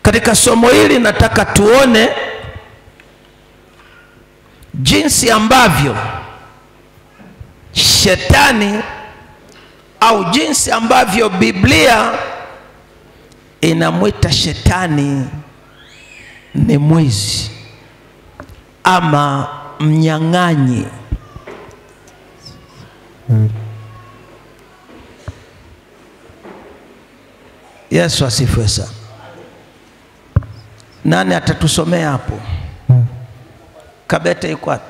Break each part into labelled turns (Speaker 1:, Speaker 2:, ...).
Speaker 1: Katika somo hili nataka tuone jinsi ambavyo shetani au jinsi ambavyo Biblia inamwita shetani ni mwizi ama mnyang'anyi. Yesu asifiwe sana. Nani atatusomea hapo? Kabete yuko wapi?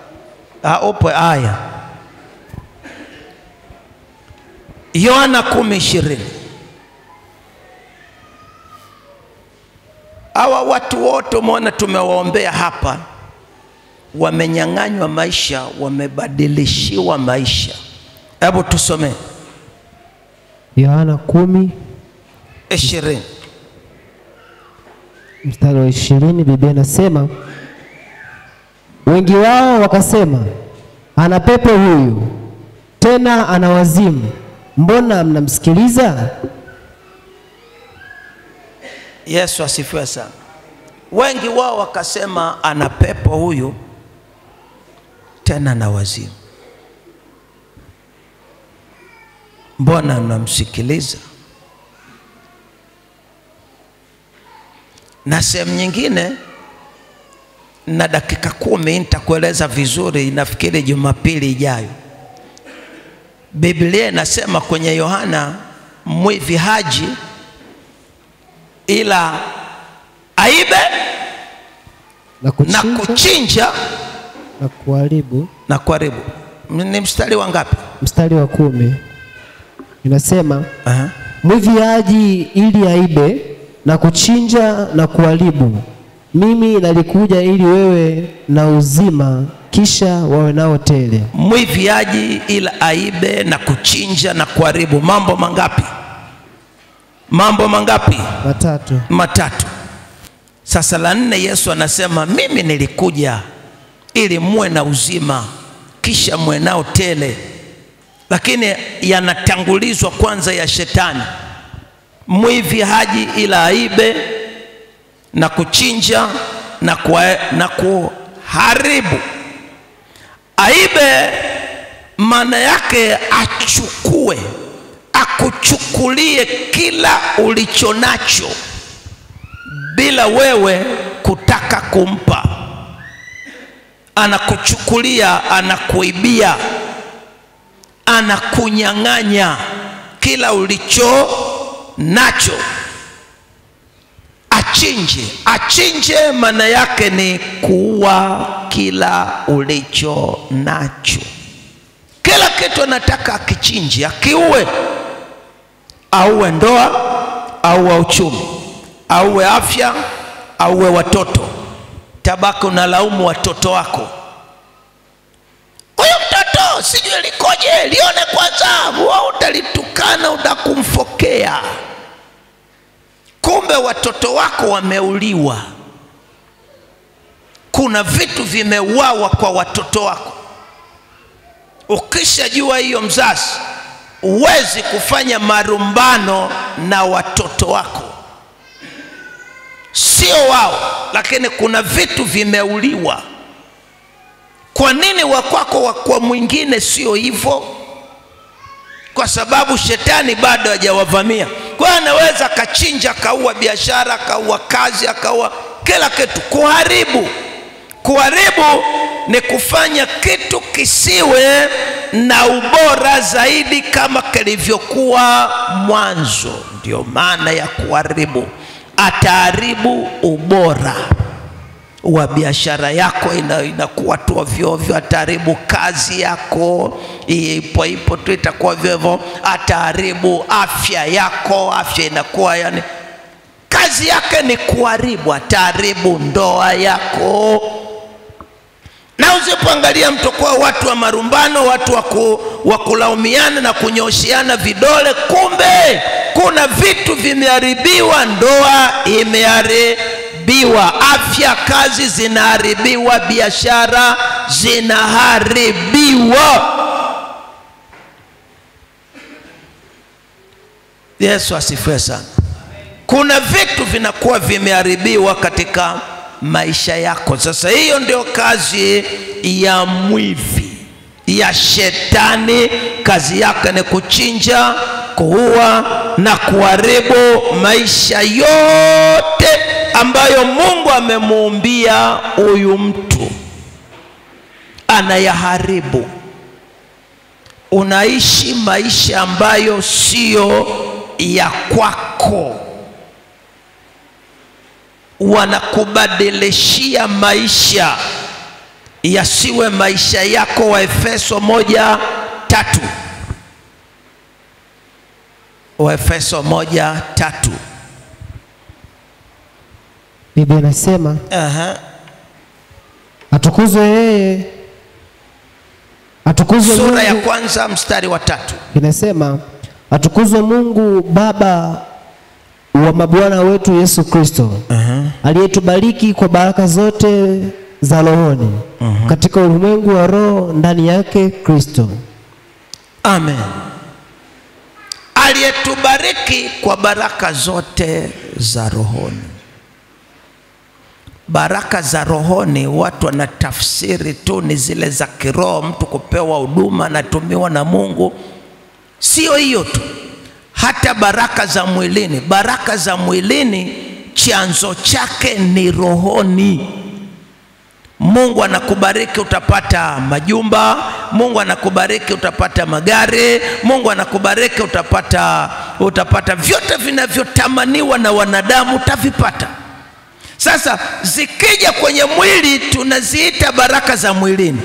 Speaker 1: Opo aya. Yohana 10:20. Hawa watu wote umeona tumewaombea hapa, wamenyang'anywa maisha, wamebadilishiwa maisha. Hebu tusome
Speaker 2: Yohana 10:20. Mstari wa 20, Biblia inasema, wengi wao wakasema, ana pepo huyu, tena ana wazimu, mbona mnamsikiliza?
Speaker 1: Yesu asifiwe sana. Wengi wao wakasema ana pepo huyu, tena na wazimu, mbona mnamsikiliza? Na sehemu nyingine na dakika 10 nitakueleza vizuri, nafikiri Jumapili ijayo. Biblia inasema kwenye Yohana, mwivi haji ila aibe
Speaker 2: na
Speaker 1: kuchinja
Speaker 2: na kuharibu.
Speaker 1: Na kuharibu. Ni mstari wa ngapi?
Speaker 2: Mstari wa 10. Inasema, mwivi haji ili aibe na kuchinja na kuharibu. Mimi nalikuja ili wewe na uzima, kisha wawe nao tele.
Speaker 1: Mwivi haji ila aibe na kuchinja na kuharibu. Mambo mangapi? Mambo mangapi?
Speaker 2: Matatu.
Speaker 1: Matatu. Sasa la nne, Yesu anasema mimi nilikuja ili muwe na uzima, kisha muwe nao tele. Lakini yanatangulizwa kwanza ya shetani. Mwivi haji ila aibe na kuchinja na kuharibu. Aibe maana yake achukue, akuchukulie kila ulichonacho bila wewe kutaka kumpa. Anakuchukulia, anakuibia, anakunyang'anya kila ulicho nacho. Achinje. Achinje maana yake ni kuua kila ulicho nacho. Kila kitu anataka akichinje, akiue. Auwe ndoa, auwe uchumi, auwe afya, auwe watoto. Tabaki unalaumu watoto wako. Huyo mtoto sijui likoje, lione kwanza. Wewe utalitukana, utakumfokea. Kumbe watoto wako wameuliwa. Kuna vitu vimeuawa kwa watoto wako. Ukishajua hiyo mzazi, huwezi kufanya marumbano na watoto wako. Sio wao, lakini kuna vitu vimeuliwa. Kwa nini wakwako kwa mwingine sio hivyo? Kwa sababu shetani bado hajawavamia. Kwa hiyo anaweza kachinja, kaua biashara, kaua kazi, akaua kila kitu. Kuharibu. Kuharibu ni kufanya kitu kisiwe na ubora zaidi kama kilivyokuwa mwanzo. Ndio maana ya kuharibu. Ataharibu ubora wa biashara yako, inakuwa tu ovyo ovyo. Ataharibu kazi yako, ipo ipo tu itakuwa ovyo ovyo. Ataharibu afya yako, afya inakuwa yani kazi yake ni kuharibu. Ataharibu ndoa yako. Na usipoangalia mtakuwa watu wa marumbano, watu wa kulaumiana na kunyoshiana vidole, kumbe kuna vitu vimeharibiwa. Ndoa imeharibiwa, afya, kazi zinaharibiwa, biashara zinaharibiwa. Yesu asifiwe sana. Kuna vitu vinakuwa vimeharibiwa katika maisha yako. Sasa hiyo ndio kazi ya mwivi, ya shetani. Kazi yake ni kuchinja, kuua na kuharibu maisha yote ambayo Mungu amemuumbia huyu mtu. Anayaharibu. Unaishi maisha ambayo sio ya kwako. Wanakubadilishia maisha yasiwe maisha yako. Waefeso 1:3. Waefeso 1:3.
Speaker 2: Biblia inasema, atukuzwe yeye, atukuzwe
Speaker 1: Sura ya kwanza mstari wa 3.
Speaker 2: Inasema, atukuzwe Mungu Baba wa mabwana wetu Yesu Kristo, aliyetubariki kwa baraka zote za rohoni katika ulimwengu wa roho ndani yake Kristo.
Speaker 1: Amen. Aliyetubariki kwa baraka zote za rohoni. Baraka za rohoni watu wanatafsiri tu ni zile za kiroho, mtu kupewa huduma anatumiwa na Mungu. Sio hiyo tu, hata baraka za mwilini. Baraka za mwilini chanzo chake ni rohoni. Mungu anakubariki utapata majumba, Mungu anakubariki utapata magari, Mungu anakubariki utapata vyote vinavyotamaniwa na wanadamu utavipata. Sasa zikija kwenye mwili tunaziita baraka za mwilini.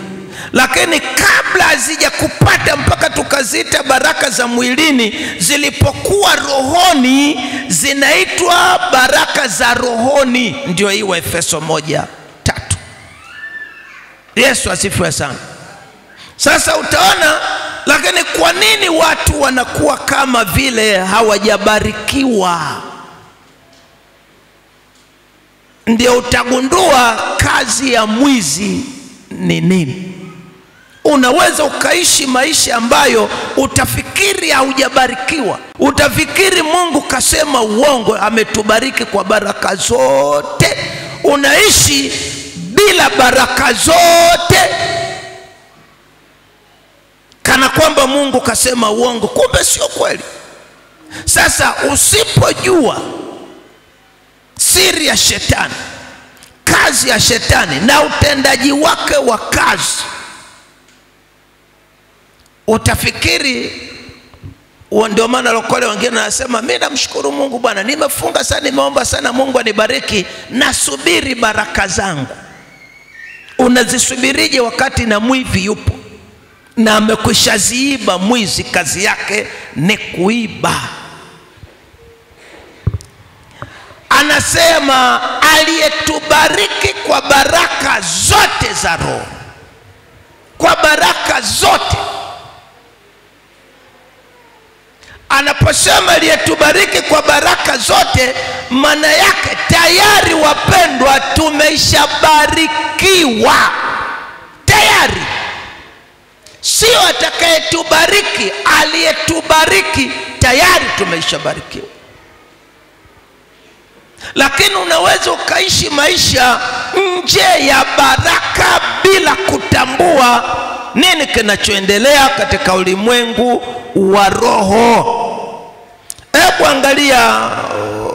Speaker 1: Lakini kabla hazijakupata mpaka tukaziita baraka za mwilini, zilipokuwa rohoni zinaitwa baraka za rohoni. Ndio hii Waefeso 1:3. Yesu asifiwe sana. Sasa utaona, lakini kwa nini watu wanakuwa kama vile hawajabarikiwa? Ndio utagundua kazi ya mwizi ni nini. Unaweza ukaishi maisha ambayo utafikiri haujabarikiwa, utafikiri Mungu kasema uongo, ametubariki kwa baraka zote. Unaishi bila baraka zote kana kwamba Mungu kasema uongo, kumbe sio kweli. Sasa usipojua siri ya shetani, kazi ya shetani na utendaji wake wa kazi, utafikiri. Ndio maana lokole wengine wanasema, mimi namshukuru Mungu bwana, nimefunga sana, nimeomba sana Mungu anibariki, nasubiri baraka zangu. Unazisubirije wakati na mwivi yupo na amekwishaziiba? Mwizi kazi yake ni kuiba. Anasema aliyetubariki kwa baraka zote za roho, kwa baraka zote. Anaposema aliyetubariki kwa baraka zote, maana yake tayari wapendwa tumeshabarikiwa tayari. Sio atakayetubariki, aliyetubariki tayari tumeshabarikiwa. Lakini unaweza ukaishi maisha nje ya baraka bila kutambua nini kinachoendelea katika ulimwengu wa roho. Hebu angalia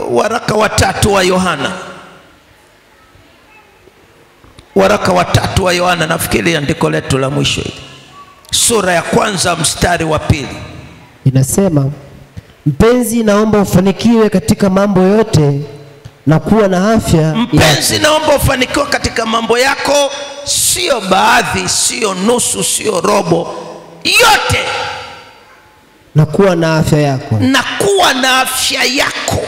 Speaker 1: waraka wa 3 wa Yohana. Waraka wa 3 wa Yohana, nafikiri andiko letu la mwisho hili. Sura ya 1 mstari wa 2.
Speaker 2: Inasema, mpenzi, naomba ufanikiwe katika mambo yote na kuwa na afya.
Speaker 1: Mpenzi, naomba ufanikiwe katika mambo yako, sio baadhi, sio nusu, sio robo, yote.
Speaker 2: Na kuwa na afya yako.
Speaker 1: Na kuwa na afya yako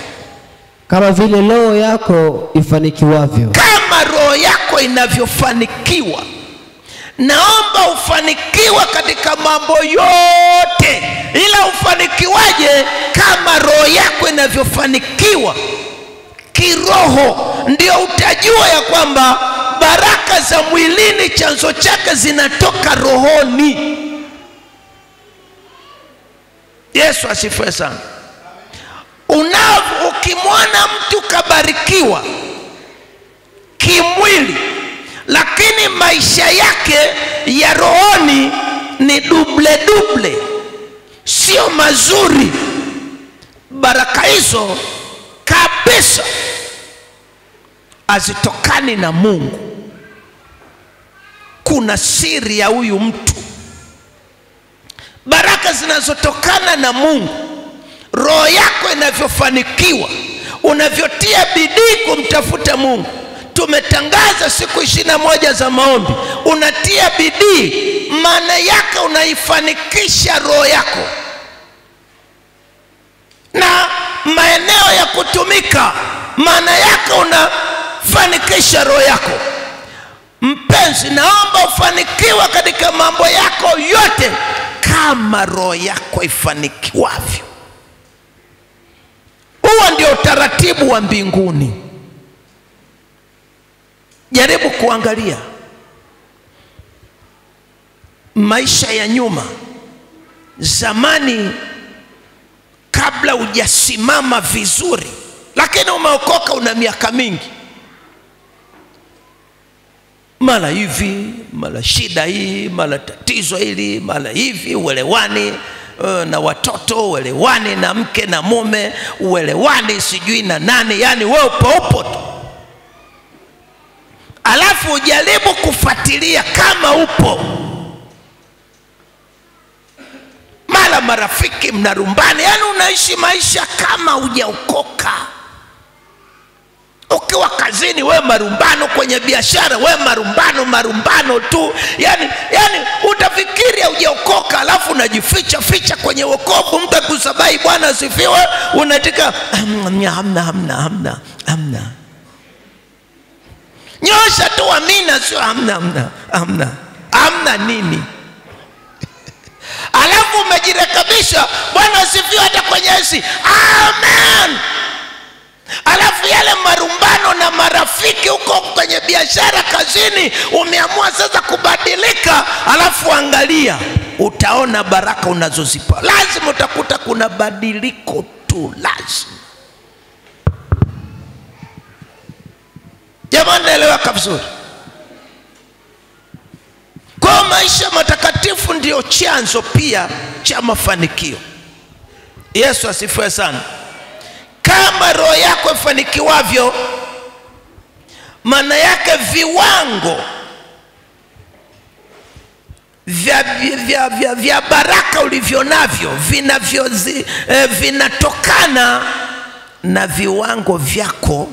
Speaker 2: kama vile roho yako ifanikiwavyo.
Speaker 1: Kama roho yako inavyofanikiwa. Naomba ufanikiwe katika mambo yote. Ila ufanikiwaje? Kama roho yako inavyofanikiwa kiroho. Ndio utajua ya kwamba baraka za mwilini chanzo chake zinatoka rohoni. Yesu asifiwe sana. Ukimwona mtu kabarikiwa kimwili lakini maisha yake ya rohoni ni duble duble, sio mazuri, baraka hizo kabisa hazitokani na Mungu. Kuna siri ya huyu mtu. Baraka zinazotokana na Mungu, roho yako inavyofanikiwa, unavyotia bidii kumtafuta Mungu. Tumetangaza siku 21 za maombi, unatia bidii, maana yake unaifanikisha roho yako na maeneo ya kutumika, maana yake unafanikisha roho yako. Mpenzi, naomba ufanikiwe katika mambo yako yote kama roho yako ifanikiwavyo. Huo ndio utaratibu wa mbinguni. Jaribu kuangalia maisha ya nyuma, zamani, kabla hujasimama vizuri, lakini umeokoka una miaka mingi, mara hivi, mara shida hii, mara tatizo hili, mara hivi, uelewani na watoto, uelewani na mke na mume, uelewani sijui na nani, yani wewe upo tu. Alafu ujaribu kufuatilia kama upo. Mara marafiki mnarumbani, yani unaishi maisha kama hujaokoka. Ukiwa kazini we marumbano, kwenye biashara we marumbano, marumbano tu. Yani utafikiri hujaokoka, alafu unajificha ficha kwenye wokovu, mtu akusabai Bwana asifiwe, unatika hamna hamna hamna hamna. Nyosha tu amina, sio hamna hamna hamna hamna nini. Alafu umejirekebisha, Bwana asifiwe, hata kwenye esi amen. Alafu yale marumbano na marafiki huko kwenye biashara, kazini, umeamua sasa kubadilika. Alafu angalia, utaona baraka unazozipa. Lazima utakuta kuna badiliko tu, lazima. Jamani, naeleweka vizuri? Kwa maisha matakatifu ndio chanzo pia cha mafanikio. Yesu asifiwe sana. Kama roho yako ifanikiwavyo, maana yake viwango vya baraka ulivyonavyo vinatokana na viwango vyako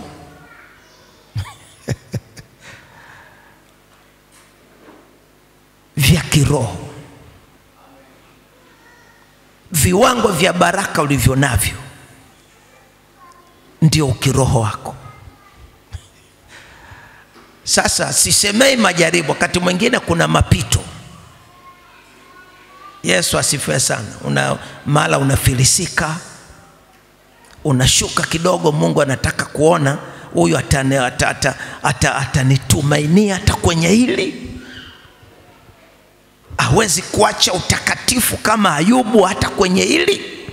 Speaker 1: vya kiroho. Viwango vya baraka ulivyonavyo ndio kiroho wako. Sasa sisemei majaribu, wakati mwingine kuna mapito. Yesu asifiwe sana. Una mara unafilisika, unashuka kidogo, Mungu anataka kuona huyu atanitumainia hata kwenye hili. Hawezi kuacha utakatifu kama Ayubu hata kwenye hili.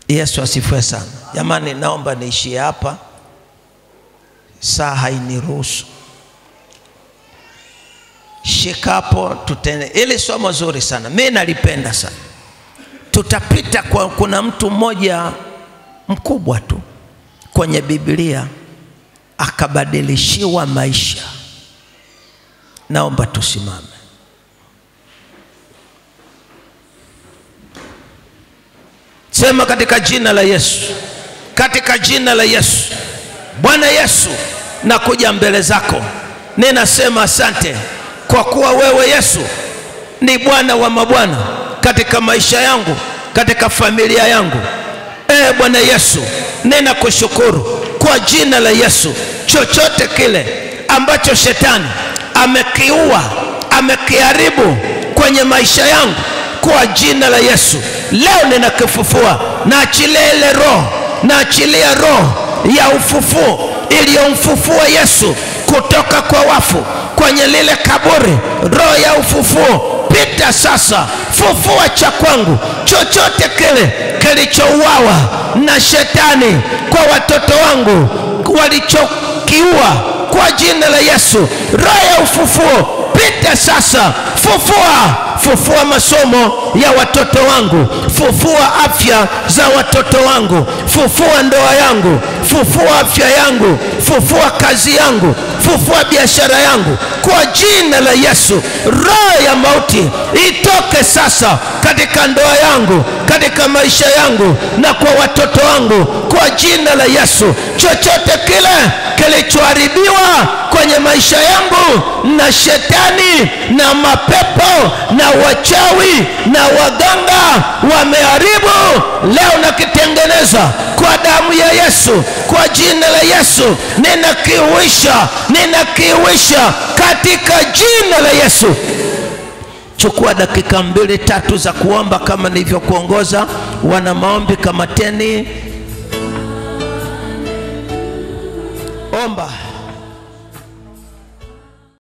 Speaker 1: Yesu asifiwe sana. Jamani, naomba niishie hapa, saa hainiruhusu. Shika hapo, tutende. Ili somo zuri sana, mimi nalipenda sana. Tutapita kwa, kuna mtu mmoja mkubwa tu kwenye Biblia akabadilishiwa maisha. Naomba tusimame. Sema katika jina la Yesu, katika jina la Yesu. Bwana Yesu, nakuja mbele zako, ninasema asante kwa kuwa wewe Yesu ni Bwana wa mabwana katika maisha yangu, katika familia yangu. Bwana Yesu, ninakushukuru kwa jina la Yesu. Chochote kile ambacho shetani amekiua, amekiharibu kwenye maisha yangu, kwa jina la Yesu leo ninakifufua. Naachilia ile roho, naachilia roho ya ufufuo iliyomfufua Yesu kutoka kwa wafu kwenye lile kaburi. Roho ya ufufuo, pita sasa, fufua cha kwangu. Chochote kile kilichouawa na shetani kwa watoto wangu, walichokiua, kwa jina la Yesu, roho ya ufufuo pita sasa, fufua. Fufua masomo ya watoto wangu, fufua afya za watoto wangu, fufua ndoa yangu, fufua afya yangu, fufua kazi yangu, fufua biashara yangu, kwa jina la Yesu. Roho ya mauti itoke sasa katika ndoa yangu, katika maisha yangu na kwa watoto wangu, kwa jina la Yesu. Chochote kile kilichoharibiwa kwenye maisha yangu na shetani na mapepo na wachawi na waganga wameharibu, leo nakitengeneza kwa damu ya Yesu, kwa jina la Yesu. Ninakiuisha, ninakiuisha katika jina la Yesu. Chukua dakika 2-3 za kuomba kama nilivyokuongoza. Wana maombi kamateni, omba.